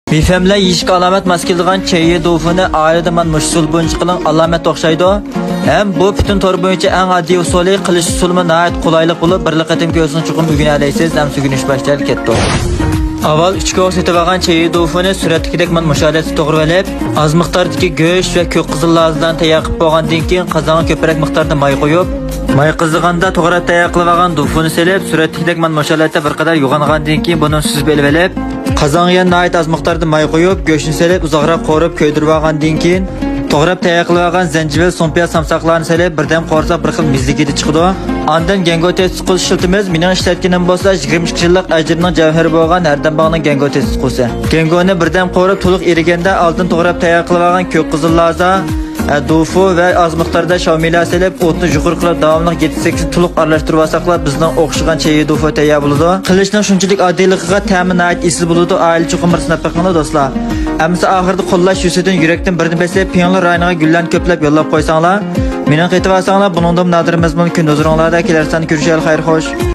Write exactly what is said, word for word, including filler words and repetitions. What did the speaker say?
مېفەملەر يېيىشكە ئالامەت ماس كېلىدىغان چېيى دۇفۇنى ئائىلىدە مانا مۇشۇ ئۇسۇل بويىچە قىلىڭ، ئالامەت ئوخشايدۇ. ھەم بۇ پۈتۈن تور بويىچە ئەڭ ئاددىي ئۇسۇلى، قىلىش ئۇسۇلىمۇ ناھايىتى قولايلىق بولۇپ، بىرلا قېتىم كۆرسىڭىز چوقۇم ئۆگىنەلەيسىز. ئەمسە ئۆگىنىش باشلايلى، كەتتۇق. ئاۋۋال ئۈچ كوغا سېتىۋالغان چېيى دۇفۇنى سۈرەتتىكىدەك مانا مۇشۇ ھالەتتە توغرىۋېلىپ، ئازمىقتاردىكى گۆش ۋە كۆك قىزىل لازىلارنى تەييار قىلىپ بولغاندىن كېيىن، قازانغا كۆپرەك مىقداردا ماي قۇيۇپ، ماي قىزىغاندا توغراپ تەييار قىلىۋالغان دۇفۇنى سېلىپ، سۈرەتتىكىدەك مانا مۇشۇ ھالەتتە بىر قەدەر يوغانغاندىن كېيىن، بۇنى سۈزۈپ ئېلىۋېلىپ، قازانغا يەنە ناھايىتى ئاز مىقداردا ماي قۇيۇپ، گۆشنى سېلىپ، ئۇزاقراق قورۇپ، كۆيدۈرۈۋالغاندىن كېيىن، توغراپ تەييار قىلىۋالغان زەنجىۋىل، سۇڭپىياز سامساقلارنى سېلىپ، بىردەم قورساق بىر خىل مېززىگە چىقىدۇ. ئاندىن گەنگو تېستى قۇسى ئىشلىتىمىز. مېنىڭ ئىشلەتكىنىم بولسا يىگىرمە ئىككى يىللىق ئەجىرنىڭ جەۋھىرى بولغان ھەردەمباغنىڭ گەنگو تېستى قۇسى. گەنگونى بىردەم قورۇپ، تولۇق ئېرىگەندە ئالدىن توغراپ تەييار قىلىۋالغان كۆك قىزىل لازا، ئە، دۇفۇ ۋە ئاز مىقداردا شاۋمىلا سېلىپ، ئوتنى يۇقىرى قىلىپ، داۋاملىق يەتتە سەككىز تولۇق ئارىلاشتۇرۇۋالساقلا، بىزنىڭ ئوخشىغان چېيى دۇفۇ تەييار بولىدۇ. قىلىشنىڭ شۇنچىلىك ئاددىيلىقىغا تەمى ناھايىتى ئېسىل بولىدۇ. ئائىلە چوقۇم بىر سىناپ بېقىڭلار، دوستلار. ئەمىسە ئاخىرىدا قوللاش يۈزىسىدىن يۈرەكتىن بىردىن بېسىپ، پىڭلې رايونىغا گۈللەرنى كۆپلەپ يوللاپ قويساڭلار. مېنىڭ قېتىۋالساڭلار، بۇنىڭدىنمۇ نادىر مەزمۇنلۇق كۈندە ھۇزۇرۇڭلاردا. كېلەر ساندا كۆرۈشەيلى، خەير خوش.